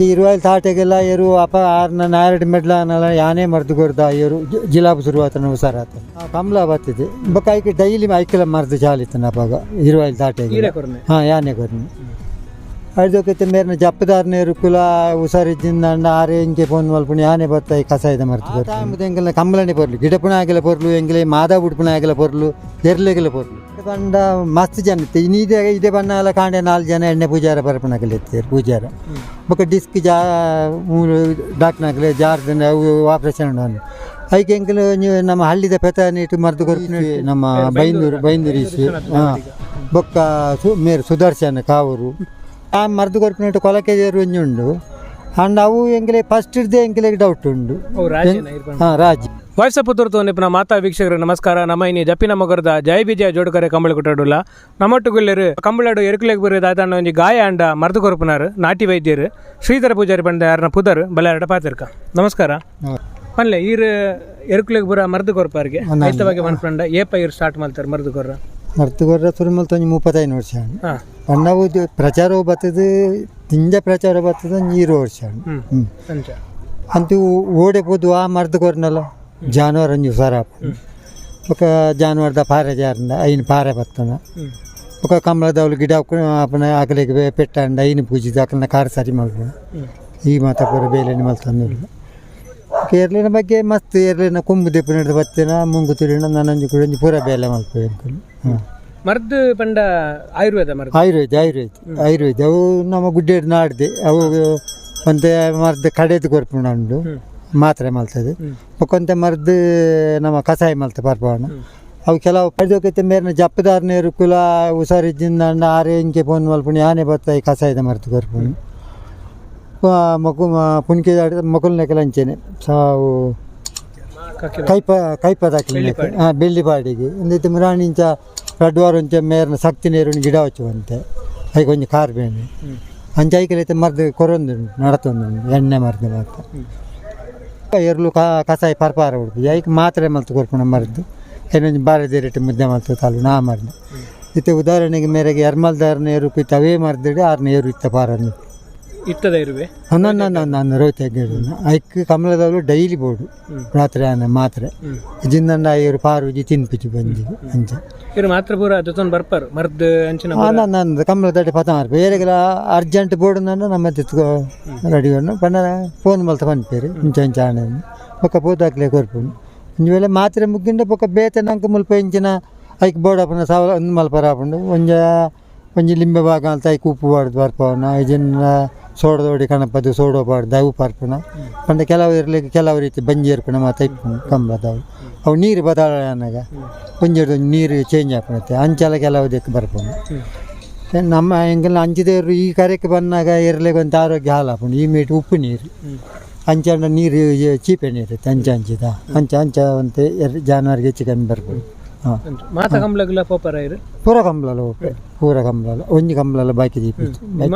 ಇರುವಲ್ಲಿ ತಾಟೆಗೆಲ್ಲ ಎರು ಅಪ ಆರ್ನ ನಾಯರಡು ಮೆಡ್ಲ ಅನ್ನಲ್ಲ ಯಾನೇ ಮರ್ದು ಕೊರ್ದ ಎರು ಜಿಲಾಬು ಶುರುವಾತನ ಹುಷಾರಾತ ಕಮಲ ಬತ್ತಿದೆ ಬೊಕ್ಕ ಐಕೆ ಡೈಲಿ ಐಕೆಲ್ಲ ಮರ್ದು ಚಾಲಿತ್ತನ ಅಪಾಗ ಇರುವಲ್ಲಿ ತಾಟೆಗೆ. ಈರೆ ಕೊರ್ನೆ? ಹಾಂ, ಯಾನೇ ಕೊರ್ನೆ. ಅಡ್ದೊಕೈತೆ ಮೇರ್ನ ಜಪ್ಪದಾರನೇ ರುಕುಲ ಹುಷಾರಿದ್ದಿಂದ ಆರೆ ಇಂಕೆ ಫೋನ್ ಮಲ್ಪುಣಿ ಯಾನೇ ಬರ್ತಾ ಈ ಕಸಾಯದ ಮರ್ತು ಎಂಗೆಲ್ಲ ಕಮ್ಮಲನೆ ಪೊರ್ಲು ಗಿಡಪುಣ ಆಗಿಲ್ಲ ಪೊರ್ಲು ಎಂಗ್ಲೆ ಮಾದ ಉಡುಪುಣ ಆಗಿಲ್ಲ ಪೊರ್ಲು ಎರ್ಲೆಗೆಲ್ಲ ಪೊರ್ಲು ಬಂಡ ಮಸ್ತ್ ಜನ ಇತ್ತು. ಇನ್ನಿದೆ ಇದೇ ಬಣ್ಣ ಎಲ್ಲ ಕಾಂಡೆ ನಾಲ್ಕು ಜನ ಎಣ್ಣೆ ಪೂಜಾರ ಪರಪಣಕಲ್ಲಿ ಎತ್ತೀರು ಪೂಜಾರ. ಬೊಕ್ಕ ಡಿಸ್ಕ್ ಜಾ ಮೂರು ಡಾಕ್ಟರ್ನಾಗಲೆ ಜಾರ್ದ ಅವು ಆಪ್ರೇಷನ್ ಉಂಡು. ಐಕೆ ಎಂಕಲು ನೀವು ನಮ್ಮ ಹಳ್ಳಿದ ಪೆತ ನೀಟು ಮರ್ದು ಕೊರ್ಪುನ ನಮ್ಮ ಬೈಂದೂರು ಬೈಂದೂರು ಈಸಿ. ಹಾಂ, ಬೊಕ್ಕ ಮೇರು ಸುದರ್ಶನ ಕಾವೂರು ಆ ಮರ್ದು ಕೊರ್ಪಿನಟ್ಟು ಕೊಲಕೆಜರು ಒಂಜಿ ಉಂಡು. ಅಂಡ್ ಅವು ಎಂಕಲೆ ಫಸ್ಟ್ ಇರ್ದೆ ಎಂಕಲೆಗ್ ಡೌಟ್ ಉಂಡು. ಅವು ರಾಜಿನ ಇರ್ಪಂಡ? ಹಾಂ, ರಾಜಿ. ವಾಯ್ಸ್ ಪುತ್ತೂರು ನಿಪುಣ ಮಾತಾ ವೀಕ್ಷಕರು ನಮಸ್ಕಾರ. ನಮ್ಮ ಇನಿ ಜಪ್ಪಿನ ಮೊಗರದ ಜಯ ವಿಜಯ ಜೋಡುಕರೆ ಕಂಬಳಿ ಕೊಟ್ಟಡುಲ್ಲ. ನಮ್ಮೊಟ್ಟುಗುಲ್ಲೆರು ಕಂಬಳಡು ಎರುಕುಲೆಗ್ ಬರು ದಾದಾನ ಒಂಜಿ ಗಾಯ ಅಂಡ ಮರ್ದು ಕೊರಪುನಾರು ನಾಟಿ ವೈದ್ಯರು ಶ್ರೀಧರ ಪೂಜಾರಿ ಪಂಡ ಯಾರನ ಪುದರ್ ಬಲ್ಲಾರಡ ಪಾತಿರ್ಕ. ನಮಸ್ಕಾರ. ಪನ್ಲೆ, ಈರ್ ಎರುಕುಲೆಗ್ ಬರ ಮರ್ದು ಕೊರಪಾರಿಗೆ ಐತ ಬಗ್ಗೆ ಮನ್ಪಂಡ ಏಪ ಈರ್ ಸ್ಟಾರ್ಟ್ ಮಾಡ್ತಾರೆ ಮರ್ದು ಕೊರ್ರ? ಮರ್ದು ಕೊರ್ರ ತುರುಮಲ್ ಒಂಜಿ 35 ವರ್ಷ. ಪಂಡ ಅವು ಪ್ರಚಾರ ಬತ್ತದ, ದಿಂಜ ಪ್ರಚಾರ ಬತ್ತದ ಒಂಜಿ 20 ವರ್ಷ. ಹ್ಮ್. ಅಂಚ. ಅಂತೂ ಓಡೆ ಪೋದು ಆ ಮರ್ದು ಕೊರ್ನಲ್ಲ ಜಾನುವಾರು ಒಂಜಿ ಹುಷಾರಾಪ. ಬೊಕ ಜಾನುವಾರದ ಪಾರೆ ಜಾರಂಡ ಐನ್ ಪಾರೆ ಬತ್ತನ. ಬೊಕ ಕಮಲದವ್ಲು ಗಿಡ ಅಪನ ಅಕಲೆಗ್ ಪೆಟ್ಟಾಂಡ ಐನ್ ಪೂಜಿದ ಅಕಲ್ನ ಕಾರ್ ಸರಿ ಮಲ್ಪುನ. ಈ ಮಾತ ಪೂರ ಬೇಲೆನೆ ಮಲ್ತೊಂದುಲ್ಲ. ಕೇರ್ಲಿನ ಬಗ್ಗೆ ಮಸ್ತ್ ಏರ್ಲಿನ ಕೊಂಬು ದೆಪ್ಪು ಹಿಡ್ದು ಬತ್ತಿನ ಮುಂಗು ತುರಿನ ನನೊಂಜಿ ಕುಡೊಂಜಿ ಪೂರ ಬೇಲೆ ಮಲ್ಪು ಎಂಕುಲು. ಹಾಂ. ಮರ್ದು ಪಂಡ ಆಯುರ್ವೇದ ಮರ್ದು? ಆಯುರ್ವೇದ, ಆಯುರ್ವೇದ, ಆಯುರ್ವೇದ. ಅವು ನಮ್ಮ ಗುಡ್ಡೆಡ್ ನಾಡ್ದೆ. ಅವು ಒಂತೆ ಮರ್ದು ಕಡೆದು ಕೊರ್ಪುಂಡು ಉಂಡು, ಮಾತ್ರೆ ಮಲ್ತದೆ. ಬೊಕೊಂತೆ ಮರ್ದು ನಮ್ಮ ಕಷಾಯ ಮಲ್ತ ಪರ್ಪವನ. ಅವು ಕೆಲವು ಪಡೆದೋಕೈತೆ ಮೇರ್ನ ಜಪ್ಪದಾರನೇ ಕುಲ ಹುಷಾರಿದ್ದಿಂದ ಆರೆ ಇಂಕೆ ಫೋನ್ ಮಲ್ಪುಣಿ ಯಾನೇ ಬತ್ತ ಈ ಕಷಾಯದ ಮರ್ದು ಕೊರ್ಪುಣಿ. ಮಗು ಪುನ್ಕೆ ಮಗುಲ್ನೆಕೆಲ್ಲ ಅಂಚೆನೆ ಸಾವು. ಕಕ್ಕೆ. ಕೈಪ ಕೈಪದಾಕಲಿ. ಹಾಂ, ಬೆಳ್ಳಿಪಾಡಿಗೆ ಒಂದೈತೆ ಮುರಾಣಿಂಚ ರಡ್ವಾರ ಒಂಚ ಮೇರ್ನ ಶಕ್ತಿ ನೇರುಣಿ ಗಿಡ ಹಚ್ಚುವಂತೆ ಐಕ್ ಒಂಜಿ ಕಾರ್ ಬೇನೆ ಅಂಚ ಐಕಲೈತೆ ಮರ್ದು ಕೊರೊಂದುಂಡು ನಡತೊಂದುಂಡು ಎಣ್ಣೆ ಮರ್ದು ಮಾತ. ಎರ್ಲು ಕಸಾಯ ಪರ್ಪಾರ ಉಡುಪಿ ಐಕ್ ಮಾತ್ರೆ ಮಲ್ತು ಕೊರ್ಪುಣ ಮರ್ದು ಐನೊಂಜಿ ಬಾರೆ ರೇಟ್ ಮುದ್ದೆ ಮಲ್ತು ತಾಲು ನಾ ಮರ್ದು. ಇತ್ತೆ ಉದಾಹರಣೆಗೆ ಮೇರೆಗೆ ಎರ್ಮಲ್ದಾರನ ಏರು ಇತ್ತು ಅವೇ ಮರ್ದಿಡು ಆರ್ನ ಏರು ಇತ್ತ ಪಾರನ್ನು. ಇತ್ತದ ಇರುವೆ? ನನ್ನ ನಾನು ರೋತಿ ಐಕ್ ಕಮಲದವರು ಡೈಲಿ ಬೋಡು ರಾತ್ರಿ ಆನೆ ಮಾತ್ರೆ ಜಿಂದಂಡ ಐರು ಪಾರುಜಿ ತಿನ್ಪಿಚು ಬಂಜಿ ಅಂಚ. ಇರು ಮಾತ್ರ ಪೂರ ಜೊತೊಂದು ಬರ್ಪಾರು ಮರ್ದು ಅಂಚಿನ? ನಾನು ನಾನು ಕಮಲದಡಿ ಪತ ಮಾರ್ಪೆ ಏರೆಗೆಲ್ಲ ಅರ್ಜೆಂಟ್ ಬೋರ್ಡ್ ನಾನು ನಮ್ಮ ರೆಡಿ ಪಂಡ ಫೋನ್ ಮಲ್ತ ಪನ್ಪೇರು ಇಂಚ ಇಂಚ ಆಣೆ ಬೊಕ್ಕ ಪೋದಾಕ್ಲೆ ಕೊರ್ಪುಂಡು. ಒಂಜಿ ವೇಳೆ ಮಾತ್ರೆ ಮುಗ್ಗಿಂಡ ಬೊಕ್ಕ ಬೇತೆ ನಂಗೆ ಮುಲ್ಪ ಇಂಚಿನ ಐಕ್ ಬೋರ್ಡ್ ಆಪುನ ಸಾವ ಒಂದು ಮಲ್ಪರ ಆಪುಂಡು. ಒಂಜ ಒಂಜಿ ಲಿಂಬೆ ಭಾಗ ಅಂತ ಐಕ್ ಉಪ್ಪು ಬಾರ್ದು ಬರ್ಪವನ ಇಜಿನ ಸೋಡದೋಡಿ ಕಣಪದು ಸೋಡೋ ಬಾರ್ದು ಅವು ಪರ್ಪುನ. ಪಂಡ ಕೆಲವು ಇರ್ಲಿಕ್ಕೆ ಕೆಲವು ರೀತಿ ಬಂಜಿ ಇರ್ಪುನ ಮಾತ ಇಪ್ಪುಂಡು. ಕಂಬದವು ಅವು ನೀರು ಬದಲಾವಣೆ ಅನ್ನಗ ಒಂಜಿ ನೀರು ಚೇಂಜ್ ಆಪುನತ್ತೆ ಅಂಚಲ ಕೆಲವು ದಿಕ್ಕು ಬರ್ಪುಂಡು. ನಮ್ಮ ಎಂಕಲ್ನ ಅಂಚಿದೇರು ಈ ಕರೆಕ್ ಬಂದಾಗ ಇರ್ಲಿಕ್ಕೆ ಒಂದು ಆರೋಗ್ಯ ಹಾಳಾಪುಂಡು. ಈ ಮೀಟ್ ಉಪ್ಪು ನೀರು ಅಂಚಾಂಡ ನೀರು ಚೀಪೆ ನೀರು ಇತ್ತು ಅಂಚ ಅಂಚಿದ ಅಂಚ ಅಂಚ ಅಂತೆ ಜಾನುವಾರಿಗೆ ಹೆಚ್ಚು ಕಮ್ಮಿ ಬರ್ಪುಂಡು. ಹಾಂ. ಅಂಚ ಮಾತ ಕಂಬ್ಲಗ್ಲ ಪೋಪರ ಇರು? ಪೂರ ಕಂಬ್ಲಲ್ಲ ಓಪೆ, ಪೂರ ಕಂಬ್ಲಲ್ಲ. ಒಂಜಿ ಕಂಬ್ಲಲ್ಲ ಬಾಕಿ ದೀಪಿತ್ತು.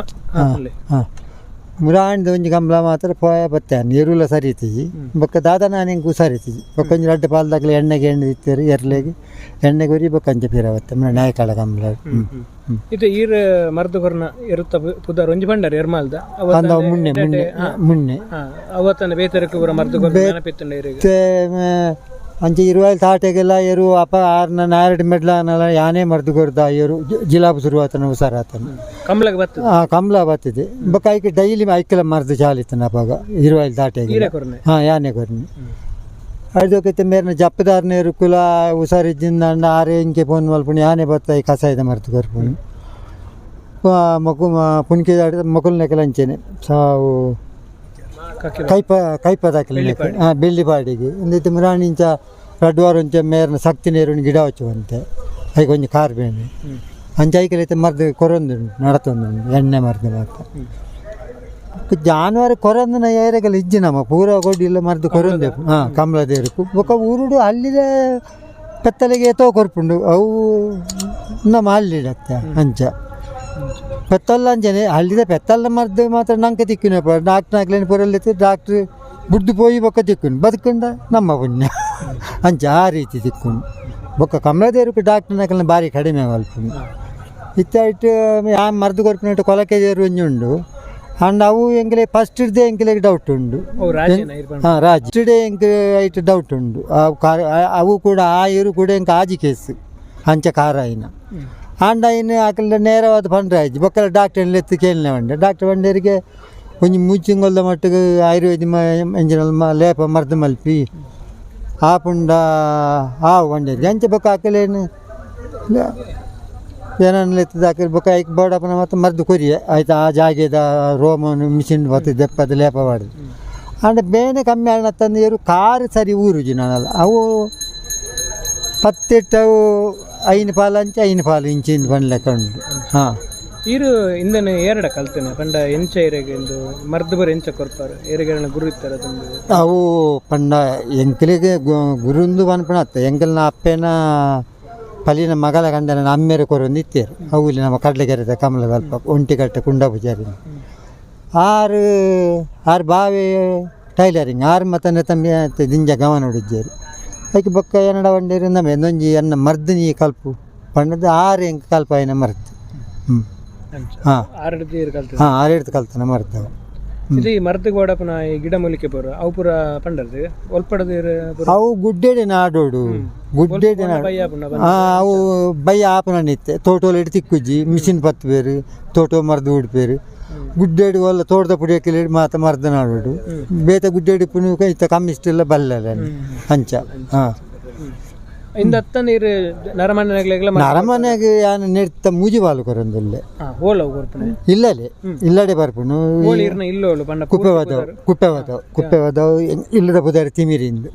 ಹಾಂ. ಹಾಂ, ಮುರಾಂಡ್ ಒಂಜಿ ಕಂಬ್ಲ ಮಾತ್ರ ಪೋಯ ಬತ್ತೆ ನೀರುಲ ಸರಿ ಇತ್ತಿಜಿ. ಬೊಕ್ಕ ದಾದ ನಾನು ಹೆಂಗೆ ಹುಷಾರ್ ಇತ್ತಿಜಿ. ಬೊಕ್ಕ ಒಂಜಿ ರಡ್ಡ್ ಪಾಲ್ದಾಗಲ ಎಣ್ಣೆಗೆ ಎಣ್ಣೆ ಇತ್ತೇರು ಎರ್ಲೆಗೆ ಎಣ್ಣೆ ಗುರಿ ಬೊಕ್ಕ ಅಂಚ ಪೀರ ಬತ್ತೆ ನಾಯಕಾಳ ಕಂಬ್ಲ. ಹ್ಞೂ ಹ್ಞೂ. ಇದು ಈರ್ ಮರ್ದು ಕೊರ್ನ ಎರುತ್ತ ಪುದರ್ ಒಂಜಿ ಬಂಡಾರ ಎರ್ಮಾಲ್ದ. ಅಂದ ಮುನ್ನೆ ಮುನ್ನೆ ಮುನ್ನೆ. ಅವತ್ತನ ಬೇತರಕ್ಕೆ ಪೂರ ಮರ್ದು ಕೊರ್ನ ನೆನಪಿತ್ತುಂಡ ಇರಿಗೆ? ಮತ್ತೆ ಅಂಚ ಇರುವಲ್ಲಿ ತಾಟೆಗೆಲ್ಲ ಎರು ಅಪ ಆರ್ನ ನಾಯರಡು ಮೆಡ್ಲ ಅನ್ನಲ್ಲ ಯಾನೇ ಮರ್ದು ಕೊರ್ದ ಎರು ಜಿಲಾಬು ಶುರುವಾತನ ಹುಷಾರಾತನ. ಕಂಬ್ಲಗ್ ಬತ್ತದ? ಆ ಕಮಲ ಬತ್ತಿದೆ. ಬೊಕ್ಕ ಐಕೆ ಡೈಲಿ ಐಕೆಲ್ಲ ಮರ್ದು ಚಾಲಿತ್ತನ ಅಪಾಗ ಇರುವಲ್ಲಿ ತಾಟೆಗೆ. ಈರೆ ಕೊರ್ನೆ? ಹಾಂ, ಯಾನೇ ಕೊರ್ನೆ. ಅಡ್ದೊಕೈತೆ ಮೇರ್ನ ಜಪ್ಪದಾರನೇ ಕುಲ ಹುಷಾರಿದ್ದಿಂದ ಆರೆ ಇಂಕೆ ಫೋನ್ ಮಲ್ಪುಣಿ ಯಾನೇ ಬತ್ತ ಈ ಕಸಾಯದ ಮರ್ದು ಕೊರ್ಪುಣಿ. ಮಗು ಪುನ್ಕೆ ಮಗುಲ್ನೆಕೆಲ್ಲ ಅಂಚೆನೆ ಸಾವು. ಕಕ್ಕೆ. ಕೈಪ ಕೈಪದಾಕಲಿ. ಹಾಂ, ಬೆಳ್ಳಿಪಾಡಿಗೆ ಒಂದೈತೆ ಮುರಾಣಿಂಚ ರಡ್ವಾರ ಒಂಚ ಮೇರ್ನ ಶಕ್ತಿ ನೇರುಣಿ ಗಿಡ ಹಚ್ಚುವಂತೆ ಐಕ್ ಒಂಜಿ ಕಾರ್ ಬೇನೆ ಅಂಚ ಐಕಲೈತೆ ಮರ್ದು ಕೊರೊಂದುಂಡು ನಡತೊಂದುಂಡು ಎಣ್ಣೆ ಮರ್ದು ಮಾತ. ಜಾನುವಾರು ಕೊರಂದನ ಏರೆಗೆಲ್ಲ ಇಜ್ಜಿ ನಮ್ಮ ಪೂರ ಕೊಡಿಲ್ಲ ಮರ್ದು ಕೊರಂದೆ. ಹಾಂ, ಕಮಲದೇರುಕು ಬೊಕ್ಕ ಊರುಡು ಅಲ್ಲಿದ ಪೆತ್ತಲೆಗೆ ಏತೋ ಕೊರ್ಪುಂಡು. ಅವು ನಮ್ಮ ಅಲ್ಲಿಡತ್ತೆ ಅಂಚ ಪೆತ್ತಲ್ಲ ಅಂಚನೆ ಹಳ್ಳಿದ ಪೆತ್ತಲ್ಲ ಮರ್ದು ಮಾತ್ರ ನಂಗೆ ತಿಕ್ಕಿನಪ್ಪ. ಡಾಕ್ಟ್ರ್ ಹಾಕ್ಲೇನು ಪುರಲ್ಲಿತ್ತು ಡಾಕ್ಟ್ರ್ ಬುಡ್ದು ಪೋಯಿ ಬೊಕ್ಕ ತಿಕ್ಕುನು ಬದುಕುಂಡ ನಮ್ಮ ಪುಣ್ಯ ಅಂಚ ಆ ರೀತಿ ತಿಕ್ಕುನು. ಬೊಕ್ಕ ಕಮಲದೇರುಕು ಡಾಕ್ಟ್ರ್ ನಕಲ್ನ ಭಾರಿ ಕಡಿಮೆ ಮಲ್ಪುನು. ಇತ್ತ ಇಟ್ಟು ಆ ಮರ್ದು ಕೊರ್ಪಿನಟ್ಟು ಕೊಲಕೆದೇರು ಒಂಜಿ ಉಂಡು. And ಅವು ಎಂಕ್ಲೆ ಫಸ್ಟ್ ಇಡ್ದೆ ಎಂಕ್ಲೆಗ್ ಡೌಟ್ ಉಂಡು. ಓ ರಾಜೇನ ಇರ್ ಪಂಡ? ಹಾಂ, ರಾಜ್ ಟುಡೇ ಎಂಕ್ ಐಟ್ ಡೌಟ್ ಉಂಡು. ಅವು ಕಾರ್ ಅವು ಕೂಡ ಆ ಇರು ಕೂಡ ಎಂಕ್ ಆಜಿ ಕೇಸ್ ಅಂಚ ಕಾರ ಆಯಿನ. ಆಂಡ ಐನ್ ಅಕಲ್ನ ನೇರವಾದ ಪಂಡ್ರೆ ಆಯ್ತು. ಬೊಕ್ಕಲ ಡಾಕ್ಟರ್ ಲೆತ್ತು ಕೇಳನೆ ಬಂಡೆ. ಡಾಕ್ಟರ್ ಬಂಡೇರಿಗೆ ಒಂಜಿ ಮೂಚಿಂಗೊಲ್ದ ಮಟ್ಟಿಗೆ ಆಯುರ್ವೇದ ಎಂಜಿನಲ್ ಲೇಪ ಮರ್ದು ಮಲ್ಪಿ ಆಪುಂಡ ಆವು ಬಂಡೇರಿಗೆ. ಅಂಚೆ ಬೊಕ್ಕ ಅಕಲೇನು ಏನನ್ನ ಎತ್ತದ ಹಾಕಿ ಬೊಕ್ಕ ಐಕ್ ಬೋಡಪ್ಪನ ಮತ್ತು ಮದ್ದು ಕೊರಿಯೆ ಆಯ್ತು. ಆ ಜಾಗೆದ ರೋಮನು ಮಿಷಿನ್ ಬತ್ತು ದೆಪ್ಪದ ಲೇಪ ಮಾಡುದು. ಆಂಡ ಬೇನೆ ಕಮ್ಮಿ ಆಣತ್ತಂದು ಇವರು ಕಾರು ಸರಿ ಊರುಜಿ ನಾನಲ್ಲ. ಅವು ಪತ್ತೆಟ್ಟವು ಐನು ಪಾಲು ಅಂಚೆ ಐನು ಪಾಲು ಇಂಚಿನ ಪಂಡ್ ಲೆಕ್ಕ ಉಂಟು. ಹಾಂ. ಈರು ಇಂದನೆ ಏರಡ ಕಲ್ತೇನೆ ಪಂಡ ಎಂಚ ಏರೆಗೆ ಇಂದು ಮರ್ದು ಬರ ಎಂಚ ಕೊರ್ಪಾರು ಏರೆಗೆ ಗುರು ಇತ್ತಾರೆ ಅದೊಂದು? ಅವು ಪಂಡ ಎಂಕಲಿಗೆ ಗುರುಂದು ಪನ್ಪುಣ ಅತ್ತ. ಎಂಕಲ್ನ ಅಪ್ಪೆನ ಪಲಿನ ಮಗಳ ಗಂಡನ ಅಮ್ಮೇರು ಕೊರೊಂದು ಇತ್ತೇರು. ಅವು ಇಲ್ಲಿ ನಮ್ಮ ಕಡಲೆಕೆರೆದ ಕಮಲದ ಅಲ್ಪ ಒಂಟಿಕಟ್ಟೆ ಕುಂಡ ಪೂಜಾರಿ ಆರು ಆರು ಬಾವೆ ಟೈಲರಿಂಗ್ ಆರು ಮತ್ತನೆ ತಮ್ಮಿ ದಿಂಜ ಗಮನ ಹುಡುಜೇರು. ಐಕ್ ಬೊಕ್ಕ ಎನ್ನಡ ಬಂಡೇರು ನಮ್ಮ ಎಂದೊಂಜಿ ಎನ್ನ ಮರ್ದು ನೀ ಕಲ್ಪು ಪಂಡದ್ದು ಆರು ಎಂಕ್ ಕಲ್ಪ ಆಯ್ನ ಮರ್ದು. ಹ್ಞೂ. ಅಂಚ? ಹಾಂ. ಆರಡ್ದು ಏರು ಕಲ್ತೇನೆ? ಹಾಂ, ಆರು ಹಿಡ್ದು ಕಲ್ತನ ಮರ್ದವ. ಇದು ಈ ಮರ್ದಿಗೆ ಬೋಡಪ್ಪನ ಈ ಗಿಡ ಮೂಲಿಕೆ ಪೂರ ಅವು ಪೂರ ಪಂಡರ್ದು ಒಲ್ಪಡದು ಇರು ಪೂರ? ಅವು ಗುಡ್ಡೆಡೆ ನಾಡೋಡು ಗುಡ್ಡೆಡೆ ನಾಡು. ಬಯ್ಯ ಪುಂಡ? ಅವು ಬಯ್ಯ ಆಪನ ನಿತ್ತೆ ತೋಟೋಲ್ ಇಟ್ಟು ತಿಕ್ಕುಜ್ಜಿ ಮಿಷಿನ್ ಪತ್ತು ಬೇರು ತೋಟೋ ಮರ್ದು ಉಡ್ಪೇರು. ಗುಡ್ಡೆಡು ಒಲ್ಲ ತೋಟದ ಪುಡಿಯಕ್ಕಿಲಿ ಮಾತ ಮರ್ದ ನಾಡೋಡು. ಬೇತ ಗುಡ್ಡೆಡು ಪುನು ಇತ್ತ ಕಮ್ಮಿಸ್ಟಿಲ್ಲ ಬಲ್ಲಲ್ಲ ಅಂಚ. ಹಾಂ. ಇಂದ ಅತ್ತ ನೀರು ನರಮನೆಗ್ಲೆಗ್ಲ? ನರಮನೆಗೆ ಯಾನ್ ನೆಡ್ತ ಮೂಜಿ ಬಾಲು ಕೊರೊಂದುಲ್ಲೆ. ಹೋಲ ಕೊರ್ಪುನೆ? ಇಲ್ಲಲೆ ಇಲ್ಲಡೆ ಬರ್ಪುನು. ಹೋಲ್ ಇರ್ನ ಇಲ್ಲೋಳು ಪಂಡ? ಕುಪ್ಪೆ ಬದವು, ಕುಪ್ಪೆ ಬದವು, ಕುಪ್ಪೆ ಬದವು ಇಲ್ಲದ ಪುದಾರಿ ತಿಮಿರಿಂದು.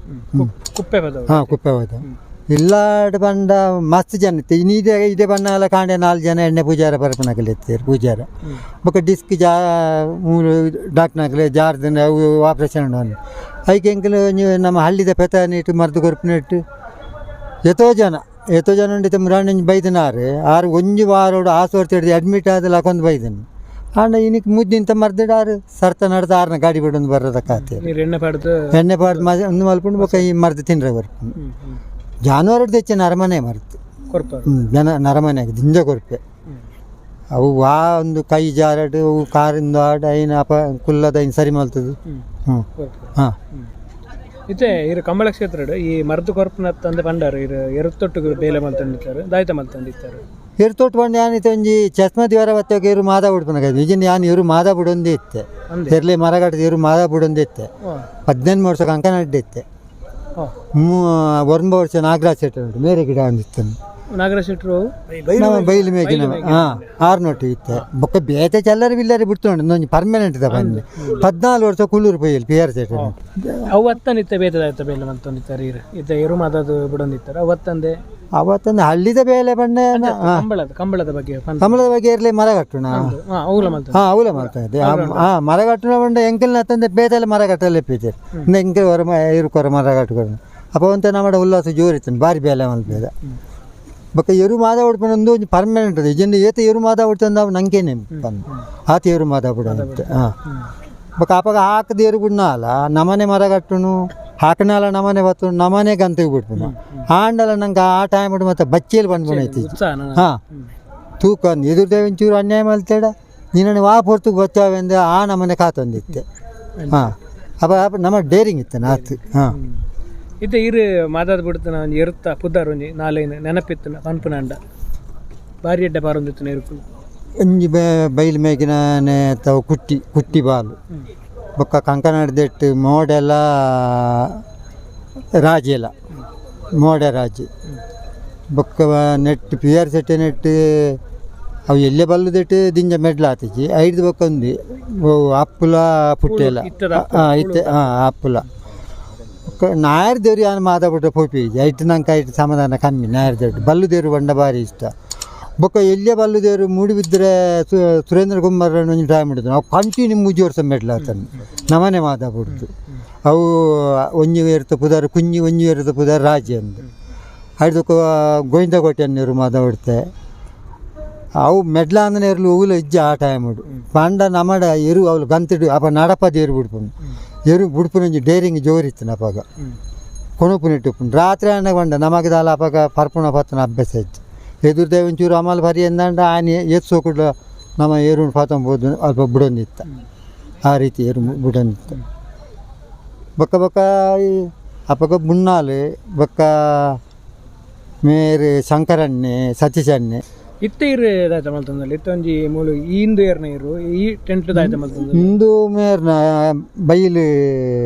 ಕುಪ್ಪೆ ಬದವು? ಹಾಂ, ಕುಪ್ಪೆ ಬದವು. ಇಲ್ಲಾಡ್ ಪಂಡ ಮಸ್ತ್ ಜನ ಇತ್ತೆ. ಇನಿ ಇದೆ ಇದೆ ಬಣ್ಣ ಕಾಂಡೆ ನಾಲ್ಕು ಜನ ಎಣ್ಣೆ ಪೂಜಾರ ಪರಪನಕಲೆ ಇತ್ತೇರು ಪೂಜಾರ. ಬೊಕ್ಕ ಡಿಸ್ಕ್ ಜಾ ಮೂಲು ಡಾಕ್ಟರ್ನಕಲೆ ಜಾರ್ದನ ಅವು ಆಪ್ರೇಷನ್ ಉಂಡು. ಐಕೆ ಎಂಕಲು ನೀವು ನಮ್ಮ ಹಳ್ಳಿದ ಪೆತ ನೀಟು ಮರ್ದು ಕೊರ್ಪಿನೆಟ್ಟು ಎತೋ ಜನ ಎತೋ ಜನ ಉಂಡಿತ ಮುರಾಣಿಂಜ್ ಬೈದನಾರು ಆರು ಒಂಜಿ ವಾರೋಡು ಆಸುವರ್ತಿ ಹಿಡ್ದು ಅಡ್ಮಿಟ್ ಆದಲ್ಲ ಹಾಕೊಂದು ಬೈದನು. ಆಂಡ ಇನಿಕ್ ಮುದ್ದಿಂತ ಮರ್ದಿಡ ಆರು ಸರ್ತ ನಡ್ದು ಆರ್ನ ಗಾಡಿ ಬಿಡೊಂದು ಬರೋದ ಕಾತೆ. ನೀರು ಎಣ್ಣೆ ಪಾಡ್ದು? ಎಣ್ಣೆ ಪಾಡ್ದು ಮಜ ಒಂದು ಮಲ್ಪುಂಡು. ಬೊಕ್ಕ ಈ ಮರ್ದು ತಿನ್ರೆ ಬರ್ಪುಂಡು. ಜಾನುವಾರು ತೆಚ್ಚ ನರಮನೆ ಮರ್ತು. ಕೊರ್ಪಾರು? ಜನ ನರಮನೆಗೆ ದಿಂಜ ಕೊರ್ಪೆ. ಅವು ವಾ ಒಂದು ಕೈ ಜಾರಡು ಅವು ಕಾರಿಂದ ಆಡು ಐನ ಅಪ ಕುಲ್ಲದ ಐನ್ ಸರಿ ಮಲ್ತದು. ಹ್ಞೂ. ಕೊರ್ಪಾರು? ಹಾಂ. ಇತ್ತೆ ಇರು ಕಂಬಳ ಕ್ಷೇತ್ರಡ್ ಈ ಮರ್ದು ಕೊರ್ಪುನ ತಂದೆ ಪಂಡಾರು ಇರು ಎರುತ್ತೊಟ್ಟು ಬೇಲೆ ಮಲ್ತೊಂದಿತ್ತಾರೆ ದಾಯ್ತ ಮಲ್ತೊಂದಿತ್ತಾರೆ? ಎರ್ತೊಟ್ಟು ಬಂದು ಯಾನಿತ್ತೆ ಒಂಜಿ ಚಸ್ಮ ದಿವರ ಬತ್ತೋಗ ಇರು ಮಾದ ಉಡ್ಪುನಗ ನಿಜ ಯಾನ್ ಇರು ಮಾದ ಬುಡೊಂದೇ ಇತ್ತೆ. ಅಂದೆ? ಎರ್ಲೆ ಮರಗಟ್ಟದ ಇರು ಮಾದ ಬುಡೊಂದೇ ಇತ್ತೆ. 18 ವರ್ಷ ಕಂಕ ನಡ್ಡಿತ್ತೆ. 9 ವರ್ಷ ನಾಗರಾಜ್ ಶೆಟ್ಟರ್ ಉಂಟು ಮೇರೆ ಗಿಡ ಒಂದಿತ್ತು. ನಾಗರಾಜ್ ಶೆಟ್ರು? ನಮ್ಮ ಬೈಲು ಮೇಗಿನ. ಹಾಂ, ಆರ್ನೋಟು ಇತ್ತೆ. ಬೊಕ್ಕ ಬೇತೆ ಚಲ್ಲರಿ ಬಿಲ್ಲರಿ ಬಿಡ್ತುಂಡು ಒಂಜಿ ಪರ್ಮನೆಂಟ್ the ಬಂದು 14 ವರ್ಷ ಕುಳ್ಳೂರು ಪೊಯ್ಯಲ್ ಪಿ ಆರ್ ಶೆಟ್ಟರ್. ಅವು ಅತ್ತನಿತ್ತೆ ಬೇತೆ ದಾಯ್ತ ಬೇಲೆ ಮಲ್ತೊಂದಿತ್ತಾರೆ ಇರು ಇತ್ತೆ ಎರು ಮಾದದು ಬಿಡೊಂದಿತ್ತಾರೆ ಅವತ್ತಂದೆ? ಅವತ್ತೊಂದು ಹಳ್ಳಿದ ಬೇಲೆ ಬಣ್ಣ. ಕಂಬಳದ ಕಂಬಳದ ಬಗ್ಗೆ ಪಂಡ. ಕಮಲದ ಬಗ್ಗೆ ಇರಲಿ ಮರ ಕಟ್ಟುಣ. ಅವುಲ ಮಲ್ತ? ಹಾಂ, ಅವಲ ಮಾಡ್ತಾ ಇದ್ದೆ. ಹಾಂ, ಮರ ಕಟ್ಟುನ ಬಂಡ ಎಂಕಲ್ನ ತಂದೆ ಬೇತೆಲ್ಲ ಮರ ಕಟ್ಟಲೆ ಇಪ್ಪಿದ್ದೀರಿ ಎಂಕಲ್ ಹೊರ ಇರುಕೊರ ಮರ ಕಟ್ಟುಕೊರ. ಅಪ್ಪ ಒಂತ ನಮ್ಮ ಉಲ್ಲಾಸ ಜೋರಿತ್ತು ಬಾರಿ ಬೇಲೆ ಮಲ್ಪೇದ. ಬೊಕ್ಕ ಎರು ಮಾದ ಉಡ್ಪನ ಒಂದು ಒಂಜಿ ಪರ್ಮನೆಂಟ್ ಅದು ಇಜ್ಜಿಂಡ ಏತ ಎರು ಮಾದ ಉಡ್ತಂದು ಅವು ನಂಗೇನೆ ಬಂದು ಆತ ಎರು ಮಾದ ಬಿಡ. ಹಾಂ, ಬೊಕ್ಕ ಅಪಗ ಹಾಕದ ಎರು ಬುಡ್ನಾಲ ನಮನೆ ಮರ ಕಟ್ಟುನು ಹಾಕನಾಲ ನಮನೆ ಬತ್ತು ನಮನೆ ಗಂತಿಗೆ ಬಿಡ್ಪುನು. ಆಂಡಲ ನಂಗೆ ಆ ಟೈಮ್ ಮತ್ತೆ ಬಚ್ಚೇಲಿ ಬಂದ್ಬಿಡ ಐತಿ. ಉತ್ಸಾಹ? ಹಾಂ, ತೂಕ ಎದುರ್ದೇವ ಒಂಚೂರು ಅನ್ಯಾಯ ಮಲ್ತೇಡ ನಿನ್ನನ್ನು ವಾ ಪೊರ್ತುಗೆ ಬಚ್ಚಾವೆಂದು ಆ ನಮನೆ ಕಾತೊಂದಿತ್ತೆ. ಹಾಂ, ಅಪ್ಪ ಅಪ್ಪ ನಮ್ಮ ಡೇರಿಂಗ್ ಇತ್ತು ಆತು. ಹಾಂ. ಇತ್ತೆ ಇರು ಮಾದಾದ ಬಿಡ್ತನ ಒಂಜಿ ಎರುತ್ತ ಪುದ್ದಾರ್ ಒಂಜಿ ನಾಲೈನ್ ನೆನಪಿತ್ತನ ಪನ್ಪುನಾಂಡ ಬಾರಿ ಎಡ್ಡೆ ಪಾರೊಂದಿತ್ತನ ಎರುಕುಲು? ಒಂಜಿ ಬೈಲ್ ಮೇಗಿನ ತಾವು ಕುಟ್ಟಿ ಕುಟ್ಟಿ ಬಾಲು. ಬೊಕ್ಕ ಕಂಕನಾಡ್ದೆಟ್ಟು ಮೋಡೆಲ ರಾಜೆಲ ಮೋಡೆ ರಾಜಿ. ಬೊಕ್ಕ net P R Shetty net ಅವು ಎಲ್ಲೇ ಬಲ್ಲದೆಟ್ಟು ದಿಂಜ ಮೆಡ್ಲ ಆತಿಜಿ. ಐದು ಬೊಕ್ಕ ಒಂದು ಓ ಅಪ್ಪುಲ ಪುಟ್ಟೆಲ. ಇತ್ತದ? ಹಾಂ, ಇತ್ತೆ. ಹಾಂ, ಅಪ್ಪುಲ. ಬೊಕ್ಕ ನಾಯರ್ ದೇವ್ರು ಯಾನ್ ಮಾತಾಡ್ಬಿಟ್ರೆ ಪೋಪಿ ಐಟ್ ನಂಗೆ ಐಟ್ ಸಮಾಧಾನ ಕಮ್ಮಿ. ನಾಯರ್ ದೇವ್ರು ಬಲ್ಲು ದೇವ್ರು ಬಂಡ ಭಾರಿ ಇಷ್ಟ. ಬೊಕ್ಕ ಎಲ್ಲೇ ಬಲ್ಲು ದೇವರು ಮೂಡಿಬಿದ್ರೆ ಸುರೇಂದ್ರ ಕುಮಾರ್ ಒಂಜಿ ಟೈಮ್ ಹಿಡಿದು ನಾವು ಕಂಟಿನ್ಯೂ ಮೂಜಿ ವರ್ಷ ಮೆಡ್ಲ ಆತನು ನಮನೆ ಮಾತಾಡ್ಬಿಡ್ತು. ಅವು ಒಂಜಿ ಇರ್ತ ಪುದಾರ್ ಕುಂಜಿ ಒಂಜಿ ಇರ್ತ ಪುದಾರ್ ರಾಜಿ ಅಂದು ಐದಕ್ಕೆ ಗೋವಿಂದ ಕೋಟೆ ಅನ್ನೋರು ಮಾತಾಡ್ತೆ. ಅವು ಮೆಡ್ಲ ಅಂದ್ರೆ ಇರಲು ಹೂವುಲ ಇಜ್ಜ ಆ ಟೈಮ್ ಪಂಡ ನಮಡ ಎರು ಅವ್ಲು ಗಂತಿಡು ಅಪ್ಪ ನಡಪದ ಎರು ಬಿಡ್ಪುನು ಎರು ಬಿಡ್ಪುನ ಒಂಜಿ ಡೇರಿಂಗ್ ಜೋರಿತ್ತು ಅಪಾಗ. ಕೊಣುಪು ನೆಟ್ಟುಪ್ಪುನು ರಾತ್ರಿ ಅಣ್ಣ ಬಂಡ ನಮಗೆ ದಾಲ ಅಪಾಗ ಪರ್ಪುಣ ಪತ್ತನ ಅಭ್ಯಾಸ ಇತ್ತು. ಎದುರು ಒಂಚೂರು ಅಮಲ್ ಬರಿ ಎಂದಂಡ ಆನೆ ಎತ್ತು ಸೋಕುಡ್ಲ ನಮ್ಮ ಏರು ಪಾತಂಬೋದು ಅಲ್ಪ ಬುಡೊಂದಿತ್ತ ಆ ರೀತಿ ಏರು ಬುಡೊಂದಿತ್ತ. ಬೊಕ್ಕ ಬೊಕ್ಕ ಈ ಅಪಗ ಬುಣ್ಣಾಲು ಬೊಕ್ಕ ಮೇರು ಶಂಕರಣ್ಣೆ ಸತೀಶಣ್ಣೆ. ಇತ್ತೆ ಇರು ದಾಯ್ತ ಮಲ್ತೊಂದಲ್ಲ ಇತ್ತೆ ಒಂಜಿ ಮೂಲು ಈ ಇಂದು ಏರ್ನ ಇರು ಈ ಟೆಂಟ್ ದಾಯ್ತ ಮಲ್ತೊಂದು. ಇಂದು ಮೇರ್ನ ಬೈಲು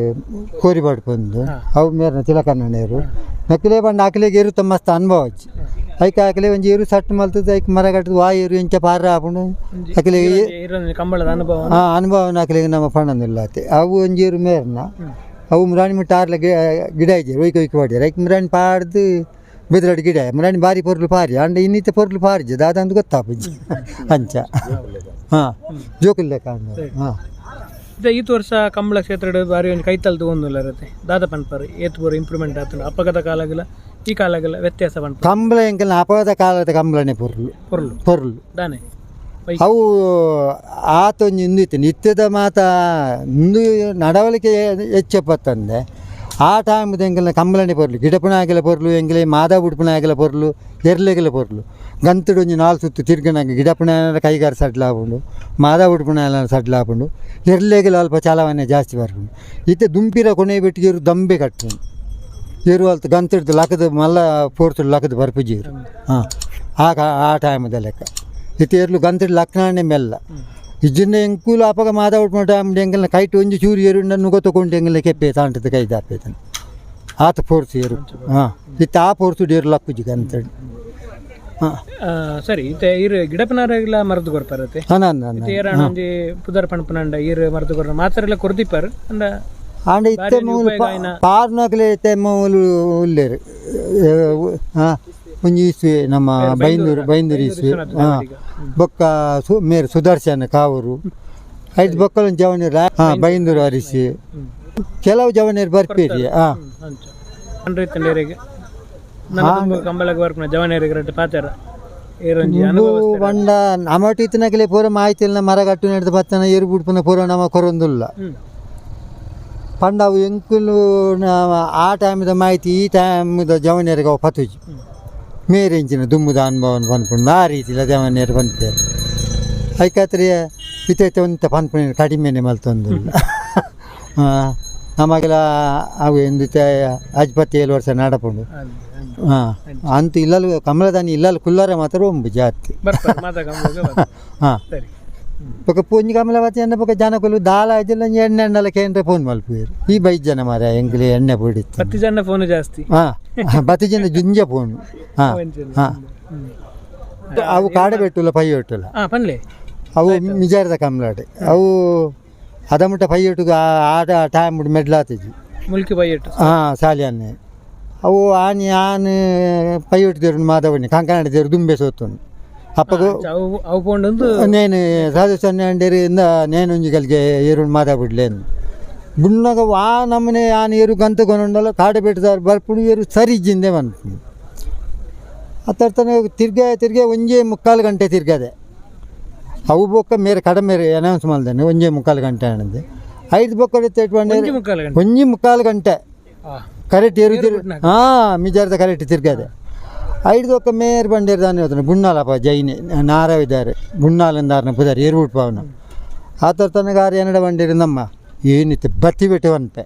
ಕೋರಿಪಾಡು ಪಂದು ಅವು ಮೇರ್ನ ತಿಲಕಣ್ಣನೇರು ನಕ್ಲೆ ಪಂಡ ಅಕ್ಲೆಗ್ ಎರುತ ಮಸ್ತ್ ಅನುಭವ ಅಜ್ಜಿ ಐಕ್ ಅಕ್ಲೆ ಒಂಜಿ ಎರು ಸಟ್ ಮಲ್ತದ ಐಕ್ ಮರ ಕಟ್ಟದ ವಾ ಎರು ಎಂಚ ಪಾರ ಆಪುಂಡು ಅಕ್ಲೆಗ್. ಇರೊಂಜಿ ಕಂಬಳದ ಅನುಭವ. ಆ ಅನುಭವನ ಅಕ್ಲೆಗ್ ನಮ್ಮ ಪಣೊಂದುಲ್ಲ ಅತೆ. ಅವು ಒಂಜಿ ಎರು ಮೇರ್ನ ಅವು ಮುರಾಣಿ ಮುಟ್ಟ ಆರ್ಲ ಗಿಡ ಇಜ್ಜೆರ್ ಒಯ್ಕ್ ಒಯ್ಕ್ ಪಾಡ್ಯೆರ್. ಐಕ್ ಮುರಾಣಿ ಪಾಡ್ದು ಬೆದ್ರಡ್ ಗಿಡ ಮುರಾಣಿ ಬಾರಿ ಪೊರ್ಲು ಪಾರಿ ಆಂಡ ಇನ್ನಿತ್ತ ಪೊರ್ಲು ಪಾರಿಜೆ ದಾದಂದು ಗೊತ್ತಾಪುಜಿ ಅಂಚ. ಹಾಂ, ಜೋಕುಲು ಲೆಕ್ಕ ಆಂಡ. ಹಾಂ. ಇತ್ತೆ ಈತ್ ವರ್ಷ ಕಂಬಳ ಕ್ಷೇತ್ರಡ್ ಬಾರಿ ಒಂಜಿ ಕೈತಲ್ ತೂವೊಂದುಲ್ಲ ಇರತ್ತೆ ದಾದ ಪನ್ಪರ್ ಏತ್ ಪೂರ ಇಂಪ್ರೂವ್ಮೆಂಟ್ ಆತುಂಡು ಅಪಗದ ಕಾಲಗಲ ಈ ಕಾಲಗಲ ವ್ಯತ್ಯಾಸ ಪನ್ಪರ್? ಕಂಬಳ ಎಂಕಲ್ನ ಅಪಗದ ಕಾಲದ ಕಂಬಳನೆ ಪೊರ್ಲು. ಪೊರ್ಲು. ಪೊರ್ಲು. ದಾನೆ? ಅವು ಆತೊಂಜಿ ಇಂದು ಇತ್ತು ನಿತ್ಯದ ಮಾತ ಇಂದು ನಡವಳಿಕೆ ಹೆಚ್ಚಪ್ಪತ್ತಂದೆ ಆ ಟೈಮ್ದ ಎಂಕಲ್ನ ಕಂಬಳನೆ ಪೊರ್ಲು, ಗಿಡಪುನಾಗಲ ಪೊರ್ಲು, ಎಂಕಲೆ ಮಾದ ಉಡುಪುನಾಗಲ ಪೊರ್ಲು, ಎರ್ಲೆಗಲ ಪೊರ್ಲು. ಗಂತಡು ಒಂಜಿ ನಾಲ್ ಸುತ್ತು ತಿರ್ಗನಾಗ ಗಿಡಪುನ ಕೈಗಾರ ಸಡ್ಲಾಪುಂಡು, ಮಾದ ಉಡುಪುನ ಸಡ್ಲಾಪುಂಡು, ಎರ್ಲೆಗಲ ಅಲ್ಪ ಚಲವನೆ ಜಾಸ್ತಿ ಬರ್ಪುಂಡು. ಇತ್ತೆ ದುಂಪಿರ ಕೊನೆ ಬೆಟ್ಟಿಗೆ ದಂಬೆ ಕಟ್ಟುಂಡು ಎರು ಅಲ್ತ ಗಂತಡ್ದು ಲಕದ ಮಲ್ಲ ಪೋರ್ತುಡು ಲಕದ ಬರ್ಪುಜೀರು. ಹಾಂ, ಆ ಆ ಟೈಮ್ದ ಲೆಕ್ಕ ಇತ್ತೆ ಎರ್ಲು ಗಂತಡು ಲಕ್ನಾಣೆ ಮೆಲ್ಲ ಇಜ್ಜಿಂದ ಎಂಕುಲು ಅಪಗ ಮಾದ ಉಡ್ಪುನ ಟೈಮ್ ಎಂಕಲ್ನ ಕೈಟ್ ಒಂಜಿ ಚೂರು ಎರುಂಡ ನುಗ ತಗೊಂಡು ಎಂಕಲ್ನ ಕೆಪ್ಪೆ ತಾಂಟದ ಕೈ ದಾಪೇತನ ಆತ ಫೋರ್ಸ್ ಏರು. ಹಾಂ, ಇತ್ತೆ ಆ ಫೋರ್ಸು ಏರು ಲಕ್ಕುಜಿ ಗಂತಡು. ಹಾಂ. ಸರಿ, ಇತ್ತೆ ಇರು ಗಿಡಪನಾರೆಗ್ಲ ಮರದು ಕೊರ್ಪರತೆ? ಹಾಂ, ನಾನು ಇತ್ತೆ ಏರಾಣ ಒಂಜಿ ಪುದರ್ ಪನ್ಪುನಂಡ ಇರು ಮರದು ಕೊರ್ನ ಮಾತೆರೆಲ ಕೊರ್ದಿಪ್ಪರ್ ಅಂಡ ಆಂಡ ಇತ್ತೆ ಮೂಲು ಪಾರ್ನಕಲೆ ಇತ್ತೆ ಮೂಲು ಉಲ್ಲೇರು. ಹಾಂ, ಒಂಜಿ ಇಸ್ವೆ ನಮ್ಮ ಬೈಂದೂರು ಬೈಂದೂರು ಇಸ್ವೆ. ಹಾಂ, ಬೊಕ್ಕ ಸು ಮೇರು ಸುದರ್ಶನ ಕಾವೂರು ಐದು ಬೊಕ್ಕಲೊಂದು ಜವನೀರು. ಹಾಂ, ಬೈಂದೂರು ಅರಿಸಿ ಕೆಲವು ಜವನೀರು ಬರ್ಪೇರಿ. ಹಾಂ. ಅಂಚ ಪನ್ರಿ ಇತ್ತಂಡ ಏರೆಗ್ ನನ್ನ ದುಂಬು ಕಂಬಳಗ್ ಬರ್ಪುನ ಜವನೇರಿಗೆ ರಡ್ಡ್ ಪಾತೆರ ಏರೊಂಜಿ ಅನುಭವ. ಬಂಡ ನಮಟು ಇತ್ತಿನಕಲೆ ಪೂರ ಮಾಹಿತಿ ಮರ ಕಟ್ಟು ನಡೆದ ಬತ್ತನ ಏರು ಬುಡ್ಪುನ ಪೂರ ನಮ ಕೊರೊಂದುಲ್ಲ. ಪಂಡ ಅವು ಎಂಕುಲು ಆ ಟೈಮ್ದ ಮಾಹಿತಿ ಈ ಟೈಮ್ದ ಜವನಿಯರಿಗೆ ಅವು ಪತುಜಿ ಮೇರೆಂಚಿನ ದುಂಬುದ ಅನುಭವನ ಪನ್ಪುಂಡು ಆ ರೀತಿಲ ಜವನಿಯರು ಪನ್ಪೇರು. ಐಕಾತ್ರಿ ಇತ್ತೈತೆ ಒಂತ ಪನ್ಪುನ ಕಡಿಮೆನೆ ಮಲ್ತೊಂದುಲ್ಲ. ನಮಗೆಲ್ಲ ಅವು ಎಂದಿತ್ತೆ 57 ವರ್ಷ ನಡಪುಂಡು. ಹಾಂ, ಅಂತ ಇಲ್ಲಲ್ಲಿ ಕಮಲದಾನಿ ಇಲ್ಲಲ್ಲಿ ಕುಲ್ಲರೆ ಮಾತ್ರ ಒಂಬು ಜಾತಿ. ಬರ್ಪರ್ ಮಾತ ಕಂಬಳಗ್ ಬರ್ಪರ್. ಹಾಂ. ಸರಿ. ಬೊಕ ಪೂಂಜಿ ಕಮಲವತಿ ಅನ್ನ ಬೊಕ ಜನಕುಲು ದಾಲ ಆಯ್ತಿಲ್ಲ ಎಣ್ಣೆ ಎಣ್ಣೆಲ್ಲ ಕೇಂದ್ರ ಫೋನ್ ಮಲ್ಪುವೆರ್ ಈ ಬೈದ್ ಜನ ಮಾರ ಎಂಕ್ಲೆ ಎಣ್ಣೆ ಪೊಡಿತ್ತು. ಪತ್ತಿ ಜನ ಫೋನ್ ಜಾಸ್ತಿ. ಹಾಂ, ಬತ್ತಿ ಜನ ಜಿಂಜ ಫೋನ್. ಹಾಂ ಹಾಂ, ಅವು ಕಾಡಬೆಟ್ಟುಲ ಪೈಯೊಟ್ಟುಲ. ಹಾಂ, ಪನ್ಲೆ. ಅವು ಮಿಜಾರದ ಕಮಲಾಡೆ ಅವು ಅದಮುಟ್ಟ ಪೈಯೊಟ್ಟುಗು ಆ ಟೈಮ್ ಮೆಡ್ಲಾತಿಜಿ. ಮುಲ್ಕಿ ಬೈಯೆಟ್ಟು. ಹಾಂ, ಸಾಲಿಯನ್ನೇ ಅವು ಆನಿ ಆನ್ ಪೈಯೊಟ್ಟು ದೇರು ಮಾಧವಣ್ಣಿ ಕಂಕನಾಡಿ ದೇರು ದುಂಬೆ ಸೋತುಂಡು ಅಪ್ಪಗು. ಅವು ಅವು ಪೋಂಡೊಂದು ನೇನು ಸಾಧು ಸೊನ್ನೆ ಅಂಡೇರಿ ಇಂದ ನೇನು ಒಂಜಿ ಗಲ್ಗೆ ಏರು ಮಾತಾಬಿಡ್ಲೇನು ಬುಣ್ಣಗ ವಾ ನಮ್ಮನೆ ಆನ್ ಏರು ಗಂತ ಕೊನೊಂಡಲ ಕಾಡು ಬೆಟ್ಟದಾರ ಬರ್ಪುಡು ಏರು ಸರಿ ಜಿಂದೆ ಬಂತು ಅತ್ತರ್ತನ ತಿರ್ಗೆ ತಿರ್ಗೆ ಒಂಜೇ ಮುಕ್ಕಾಲು ಗಂಟೆ ತಿರ್ಗದೆ. ಅವು ಬೊಕ್ಕ ಮೇರೆ ಕಡಿಮೆ ಅನೌನ್ಸ್ ಮಾಡ್ದೇನೆ ಒಂಜೇ ಮುಕ್ಕಾಲು ಗಂಟೆ ಆನಂದೆ ಐದು ಬೊಕ್ಕ ಒಂಜಿ ಮುಕ್ಕಾಲು ಗಂಟೆ. ಒಂಜಿ ಮುಕ್ಕಾಲು ಗಂಟೆ ಕರೆಕ್ಟ್ ಏರು ತಿರ್ ಹಾಂ ಮಿಜಾರ್ದ ಕರೆಕ್ಟ್ ತಿರ್ಗದೆ. ಐದು ಒಕ್ಕ ಮೇರ್ ಬಂಡೇರ್ ದಾನೆ ಹೋದನು ಗುಣ್ಣಾಲಪ್ಪ ಜೈನೆ ನಾರವಿದ್ದಾರೆ ಗುಣ್ಣಾಲಂದಾರನ ಪುದಾರ್ ಏರ್ಬಿಟ್ ಪಾವನ ಆ ಥರ ತನಗ ಆರು ಎನ್ನಡ ಬಂಡೇರಿ ನಮ್ಮ ಏನಿತ್ತು ಬತ್ತಿ ಬಿಟ್ಟು ಅನ್ಪೆ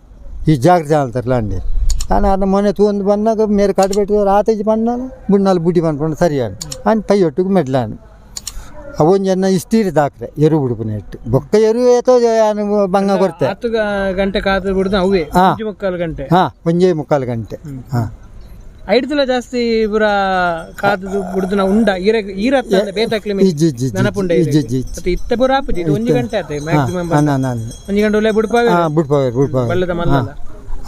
ಈ ಜಾಗ್ರತೆ ಆಲ್ತಾರಲ್ಲ ಅಂಡೇರಿ ನಾನು ಅನ್ನ ಮೊನ್ನೆ ತೂಂದು ಬಂದಾಗ ಮೇರೆ ಕಾಡು ಆತೇಜಿ ಬಣ್ಣಾಲ ಬುಣ್ಣಾಲ ಬುಡಿ ಬಂದ್ಕೊಂಡು ಸರಿಯಾನ ಅನ್ ಪೈಯೊಟ್ಟಿಗೆ ಮೆಡ್ಲಾನು ಅವೊಂಜಿ ಅನ್ನ ಇಸ್ತೀರಿ ದಾಕ್ರೆ ಎರು ಬಿಡುಪುನ ಇಟ್ಟು ಬೊಕ್ಕ ಎರು ಏತೋ ಬಂಗ ಕೊರ್ತೆ. 10 ಗಂಟೆ ಕಾದು ಬಿಡುದು ಅವೇ ಒಂಜಿ ಮುಕ್ಕಾಲು ಗಂಟೆ. ಹಾಂ, ಒಂಜೇ ಮುಕ್ಕಾಲು ಗಂಟೆ. ಹಾಂ. ಐಡ್ದುಲ ಜಾಸ್ತಿ ಪೂರ ಕಾದು ಬುಡ್ದುನ ಉಂಡ ಈರ ಈರತ್ತ ಬೇತಾಕ್ಲಿ ಇಜ್ಜಿ ಇಜ್ಜಿ ನೆನಪುಂಡ. ಇಜ್ಜಿ ಇಜ್ಜಿ. ಮತ್ತೆ ಇತ್ತೆ ಪೂರ ಆಪುಜಿ ಇದು ಒಂಜಿ ಗಂಟೆ ಆತೆ ಮ್ಯಾಕ್ಸಿಮಮ್. ಹಾಂ, ನಾನು ಒಂಜಿ ಗಂಟೆ ಉಲ್ಲ ಬುಡ್ಪಾವೆ. ಹಾಂ, ಬುಡ್ಪಾವೆ ಬುಡ್ಪಾವೆ. ಬಲ್ಲದ ಮಲ್ಲಲ್ಲ.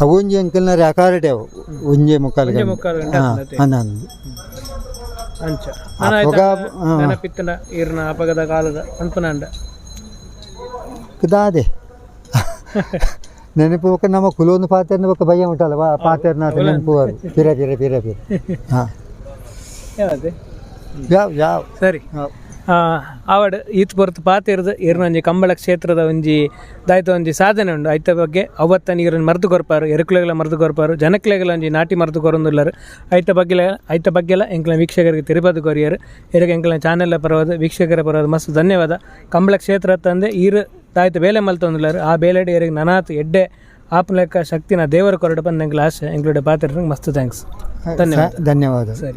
ಅವು ಒಂಜಿ ಅಂಕಲ್ನ ರೆಕಾರ್ಡ್ ಅವು ಒಂಜೇ ಮುಕ್ಕಾಲು ಗಂಟೆ. ಮುಕ್ಕಾಲು ಗಂಟೆ. ಹಾಂ. ಆತದೆ. ಹಾಂ. ಅಂಚ ಅಪಗ, ಹಾ. ನೆನಪಿತ್ತನ ಈರ್ನ ಅಪಗದ ಕಾಲದ ಅನ್ಪನಾಂಡ. ದಾದೆ ನೆನಪು ಬೊಕ್ಕ ನಮ್ಮ ಕುಲೊಂದು ಪಾತೆರ್ನ ಬೊಕ್ಕ ಭಯ ಉಂಟಲ್ಲ ಪಾತೆರ್ನ ಆತ ನೆನಪು ಅವರು ಪಿರ ಪಿರ ಪಿರ ಪಿರ. ಹಾಂ. ಯಾವ್ದು? ಯಾವ ಯಾವ. ಸರಿ. ಯಾವ. ಆವಡ್ ಈತ್ ಪೊರ್ತು ಪಾತಿರ್ದು ಇರ್ನೊಂಜಿ ಕಂಬಳ ಕ್ಷೇತ್ರದ ಒಂಜಿ ದಾಯ್ತ ಒಂಜಿ ಸಾಧನೆ ಉಂಡು. ಐತ ಬಗ್ಗೆ ಅವತ್ತ ನೀರನ್ನು ಮರ್ದು ಕೊರ್ಪಾರು, ಎರುಕುಲೆಗಳ ಮರ್ದು ಕೊರ್ಪಾರು, ಜನಕ್ಲೆಗಳ ಒಂಜಿ ನಾಟಿ ಮರ್ದು ಕೊರೊಂದುಲ್ಲರು. ಐತ ಬಗ್ಗೆ ಐತ ಬಗ್ಗೆಲ ಎಂಕ್ಲ ವೀಕ್ಷಕರಿಗೆ ತಿರುಪತಿ ಕೊರಿಯರ್. ಇರಗೆ ಎಂಕ್ಲ ಚಾನೆಲ್ ಪರವಾದ, ವೀಕ್ಷಕರ ಪರವಾದ ಮಸ್ತ್ ಧನ್ಯವಾದ. ಕಂಬಳ ಕ್ಷೇತ್ರ ತಂದೆ ಈರು ದಾಯ್ತ ಬೇಲೆ ಮಲ್ತೊಂದುಲ್ಲರು. ಆ ಬೇಲೆಡ್ ಎರಿಗೆ ನನಾತ್ ಎಡ್ಡೆ ಆಪುನ ಲೆಕ್ಕ ಶಕ್ತಿನ ದೇವರ ಕೊರಡು ಬಂದ ಎಂಕ್ಲ ಆಸೆ. ಎಂಕ್ಲುಡೆ ಪಾತ್ರ ಮಸ್ತ್ thanks, ಧನ್ಯವಾದ. ಧನ್ಯವಾದ. ಸರಿ.